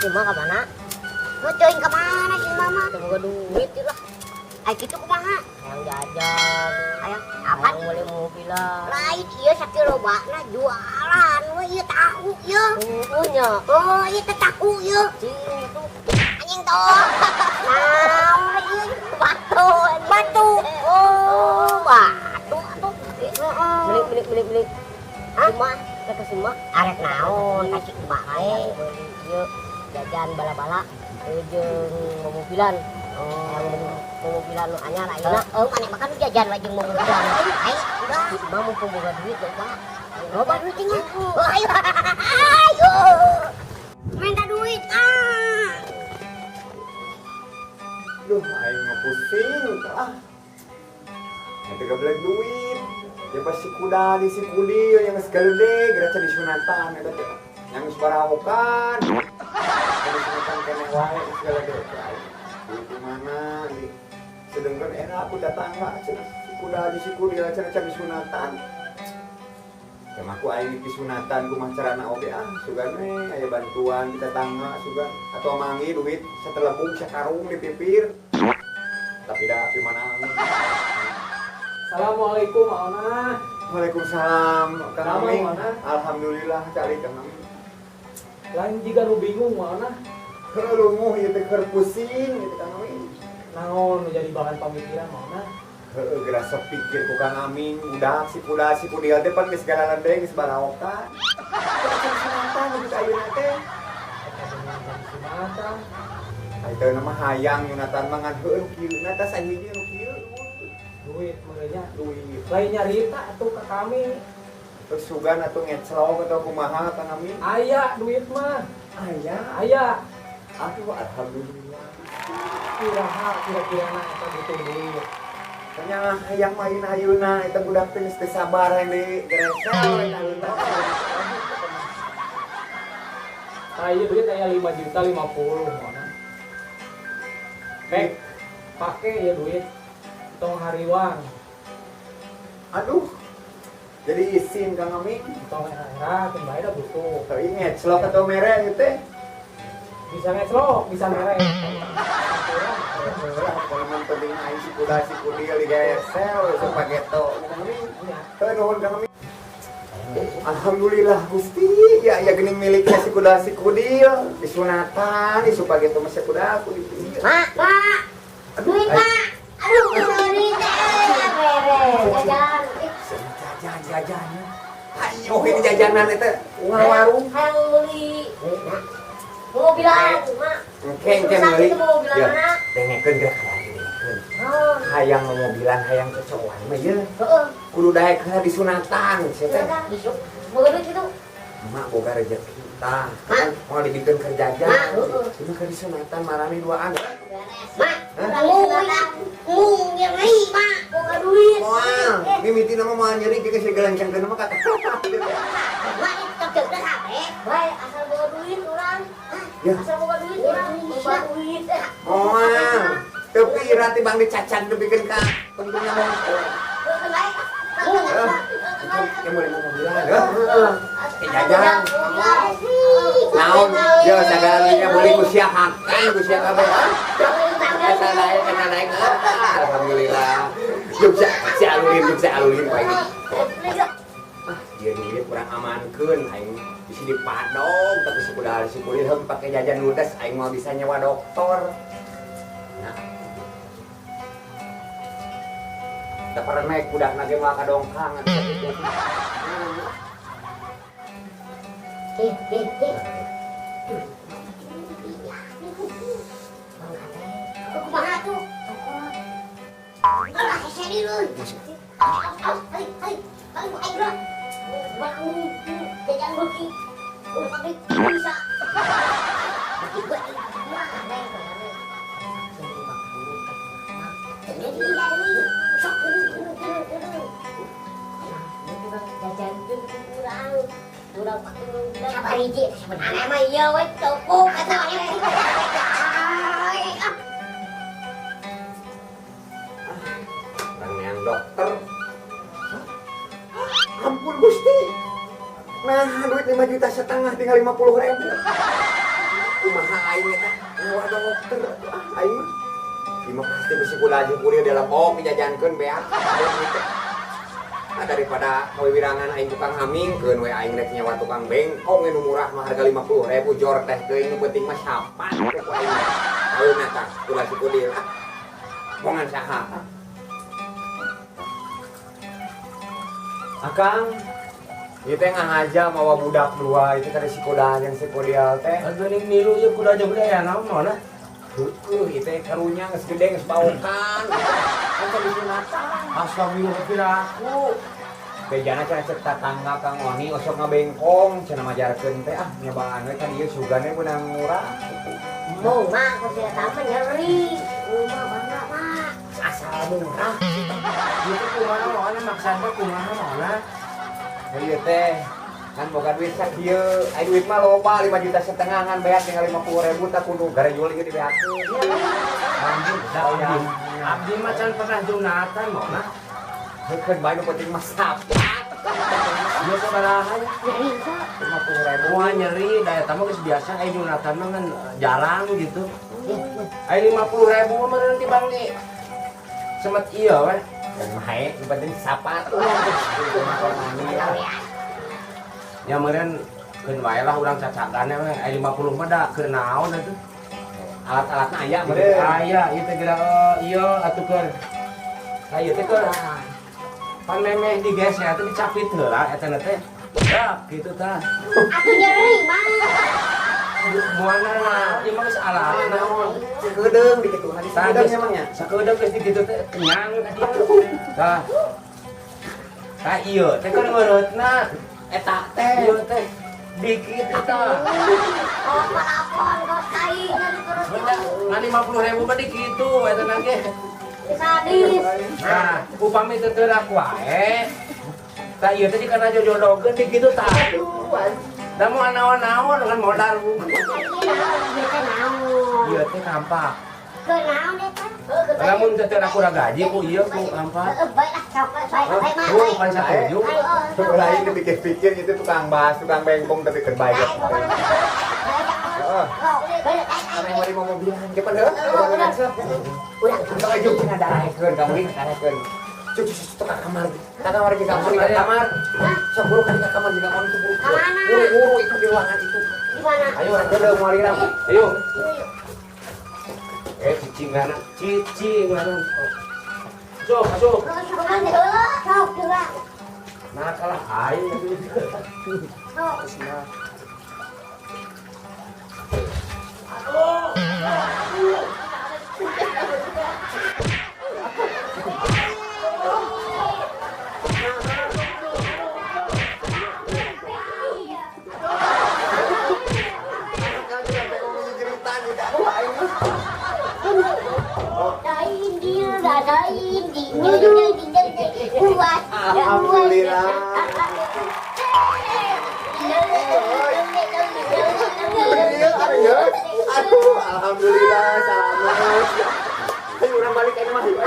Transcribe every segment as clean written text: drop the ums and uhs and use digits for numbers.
Cuma ka mana? Ngeuceung ka mana si mama? Teu boga duit lah. Ai kitu kumaha? Hayang jajan. Hayang apa? Hayang meuli mobilan. Lain ieu sakilobana jualan we ieu tahu ieu. Heueuh nya. Oh, ieu teh tahu ieu. Cing atuh. Anjing toh. Naon ieu batu. Batu. Oh, batu atuh. Heeh. Beli beli beli. Hah? Emak, rek ka si emak. Arek naon ka si emak teh? Meuli ieu jajan bala-bala jeung momobilan. Oh, momobilan nu anyar ayeuna. Heuh, maneh makan jajan we jeung momobilan. Ai, udah. Si emak mumpung boga duit loba. Loba duit nya. Oh, ayo. Ayo. Minta duit. Ah. Duh, aing mah pusing ah. Eta gablek duit. Ya pasti kuda di si kudil yang geus gede geura can disunatan eta teh. Yang geus barawokan. Can disunatan keneh wae geus gede teh aing. Duit di mana di sedengkeun era aku tetangga cenah si kuda di si kudil cenah can disunatan. Sama aku aing disunatan kumaha carana oge ah sugan we aya bantuan di tetangga sugan atau mangi duit satelebung sakarung di pipir. Tapi dah di mana? Assalamualaikum Maona. Waalaikumsalam Kang Aming. Alhamdulillah cari Kang Aming. Lain jiga nu bingung Maona. Heuh lumuh ieu teh keur pusing ieu teh Kang Aming. Naon nu jadi bahan pamikiran Maona? Heuh geura sok pikir ku Kang Aming udah si kuda si kudil teh pan geus galaledeng geus baraokan. Sunatan geus ayeuna teh. Sunatan. Ai teh mah hayang nyunatan mah ngan heueuh kieu na tah sahiji nu kieu. Duit merenya duit. Lain nyarita atuh ka kami. Terus sugan atuh ngeclok atau kumaha Kang Aming? Aya duit mah. Aya. Aya. Aduh alhamdulillah. Kiraha kira-kirana eta butuh duit. Tanya hayang main ayeuna eta budak teh geus teu sabar hayang di geresel we ayeuna. Tah ieu duit aya 5 juta 50 mana. Mek pake ya duit tong hariwang. Aduh. Jadi isin Kang Aming. Tong era teu bae da butuh. Teu ngeclok atau mere ieu teh? Bisa ngeclok, bisa mere. Kalau mun penting aing si kuda si kudil di geresel supageto Kang Aming. Heuh nuhun Kang Aming. Alhamdulillah Gusti, ya ya geuning miliknya si kuda si kudil disunatan di supageto mah si kuda aku di. Mak, mak. Duit, Mak. Aduh, duit teh beres. Jajan. Jajan jajan. Ayo ini jajanan eta warung. Hayang meuli mobilan, Mak. Engke engke meuli. Mobilan mana? Dengekeun geura dengekeun. Hayang mobilan hayang cocokan mah ieu. Heeh. Kudu daek heula disunatan sia teh. Boga duit kitu. Mak boga rezeki tah. Kan moal dibikeun keur jajan. Cuma keur disunatan marani duaan. Mak, mung nyeri, Mak. Boga duit. Moal, mimitina mah moal nyeri jeung geus gelencengkeun mah kata. Mak, itu cek kabeh. Bae asal boga duit urang. Asal boga duit urang, boga duit. Moal. Teu pira tibang dicacan dibikeun ka tungtungna mah. Ya mulai mobilan, heeh. Jajan. Naon? Ya sagalanya beli ku sia hakang ku sia kabeh. Asa naik, asa naik. Alhamdulillah. Juk sia alulin, juk sia alulin ku aing. Ah, dia duit kurang amankeun aing bisi dipadong tapi si kuda si kulit heuh pake jajan ludes aing moal bisa nyewa dokter. Nah. Da paremek budakna ge moal kadongkang atuh sakitu. Kumaha tuh? Alah, serius. Ayo, ayo, ayo, ayo, jajan beuki. Pabrik bisa. Sabar hiji, sebenarnya mah ieu we cukup atuh. Orang yang dokter. Ampun Gusti. Nah, duit 5,5 juta tinggal 50.000. Kumaha aing eta? Nyawa dokter aing mah. Ieu mah pasti bisi kuda jeung kuliah dalam oh dijajankeun beak. Nah, daripada kawiwirangan aing tukang hamingkeun we aing rek nyawa tukang bengkong nu murah mah harga 50.000 jor teh teuing nu penting mah sapat ku aing. Ayeuna tah kuda si kudil. Bongan saha? Akang, ieu teh ngahaja mawa budak dua itu tadi si kuda jeung si kudil teh. Geuning niru ieu kuda jeung kuda aya naon mana? Heueuh, ieu teh karunya geus gede geus baokan. Kan tadi sunatan. Astagfirullah piraku. Bejana cenah cek tatangga Kang Oni osok ngabengkong cenah majarkeun teh ah nyobaan we kan ieu sugane meunang murah. Mau mah ku si eta mah nyeri. Mah bangga mah. Asal murah. Ieu teh kumaha maona maksana kumaha maona? Ieu teh kan boga duit sakieu, ai duit mah loba 5,5 juta ngan beak tinggal 50.000 tah kudu garejul ieu dibeakeun. Abdi, abdi mah can pernah junatan maona. Heukeun bae nu penting mah sapat. Ieu sabaraha nya? Nyeri sok. 50.000. Wah nyeri, da eta mah geus biasa ai junatan mah kan jarang gitu. Ai 50.000 mah meureun tibang di semet ieu we. Dan mah hae nu penting sapat. Ya meureun keun wae lah urang cacagan we ai 50 mah da keur naon atuh. Alat-alatna aya meureun. Aya ieu teh geura ieu atuh keur. Ka ieu teh keur pan memeh digeser teh dicapit heula eta teh. Dak kitu tah. Atuh nyeri mah. Moal ieu mah geus alat naon. Sakedeung dikituna di sakedeung emang nya. Sakedeung geus dikitu teh kenyang ka dieu. Tah. Tah ieu teh keur ngeureutna. Eta teh ieu teh dikit tah. Oh, palapon kos kai terus. Ngan 50.000 mah dikitu eta na ge. Sadis. Nah, upami teu teurak wae. Tah ieu teh dikana jojodogeun dikitu tah. Aduh, da moal naon-naon kan modal. Ieu teh naon? Ieu teh kampak. Keur naon eta? Lamun teu teurak kurang gaji ku ieu ku kampak. Heeh, bae lah sok bae bae mah. Oh, pan satuju. Lain dipikir-pikir itu tukang bas, tukang bengkong tapi keur bae. Heeh. Aneh mari mau mobilan ke pan heuh. Udah. Ayo cenah daraekeun kamu ieu daraekeun. Cuk cuk ka kamar. Ka kamar jeung kamar ka kamar. Sok buru ka kamar jeung kamar itu buru. Buru-buru itu di ruangan itu. Di mana? Ayo rek moal urang. Ayo. Cicing mana? Cicing mana? Masuk, masuk. Sok heula. Nah, kalah aing Sok. Aduh. Alhamdulillah. Aduh, alhamdulillah selamat. Ayo urang balik aja mah. Ayo.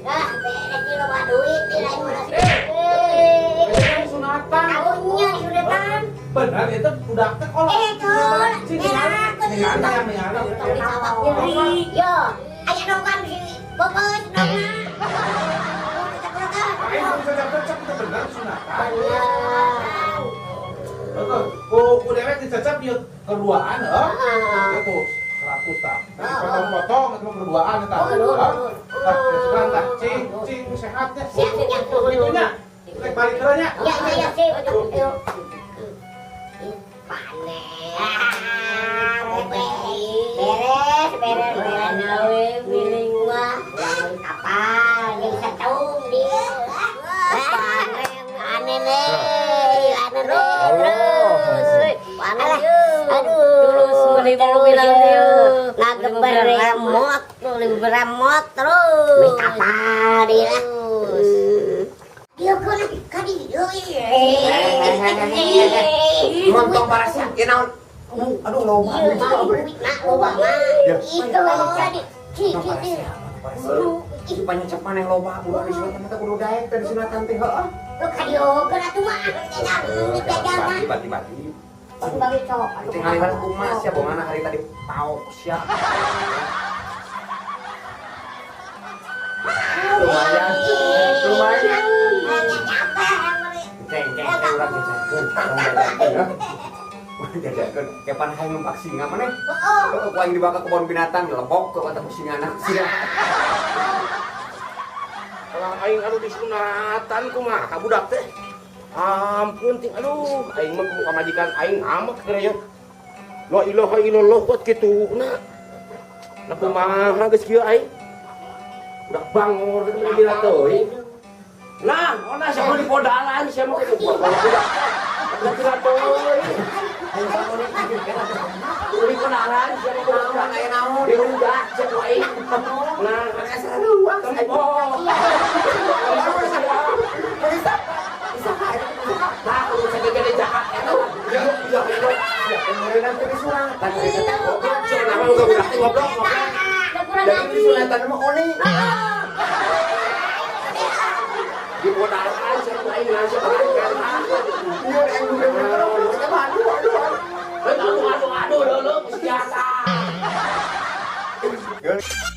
Lah, beres di loba duit di lain mah. Sunatan. Karunya sunatan. Benar itu budak teh kolot. Eh, yo, aya dongkan si bobos dongna. Aing cecep itu bener sunatan. Bener. Betul. Ku dewek dicecep ieu keduaan heuh. Itu 100 tah. Potong-potong itu keduaan eta. Tah, sekarang tah cing cing sehatnya. Itunya. Rek balik heula nya. Ya ya ya sip. Ayo. Panen. Beres, beres, beres. Miling mah kapal jeung satung di. Panen, panen panen terus. Panen aduh, terus beli mobil ngageber remote, beli remote terus. Kapal dia. Dia kena kadi. Montong parasnya, ieu naon? Aduh loba. Loba mah. Itu tadi. Ih, panyecapan yang loba budak di sunatan mah kudu daek teh di sunatan teh heuh. Lu kadiokeun atuh mah jajan jajan mah. Bati-bati. Bagi-bagi sok. Tinggal kumaha sia bongana hari tadi paok sia. Lumayan. Lumayan. Ceng ceng urang jajakeun. Urang jajakeun. Kapan hayang numpak singa maneh? Heeh. Ku aing dibawa ke kebun binatang lebok ke kota singana sia. Kalau aing anu disunatan kumaha ka budak teh? Ampun ting aduh aing mah ku pamajikan aing amek geura yeuh. La ilaha illallah kuat kituna. Nah kumaha geus kieu aing? Budak bangor teh bila teuing. Nah, ona sia di podalan sia mah kitu budak budak. Budak teuing. Di podalan sia mah budak Aya naon? Dirudak sia ku aing. Nah, Sarua. tempo. Bisa. Nah, urusan gede jahat eta. Ya, ya, ya, kemudian teh disunatan. Goblok sia nama uga budak teh goblok. Jadi disunatan mah oni. Di podalan sia ku aing sia ku aing. Iya, yang bener-bener aduh, aduh, aduh. Aduh, aduh, aduh, aduh, senjata. Aduh.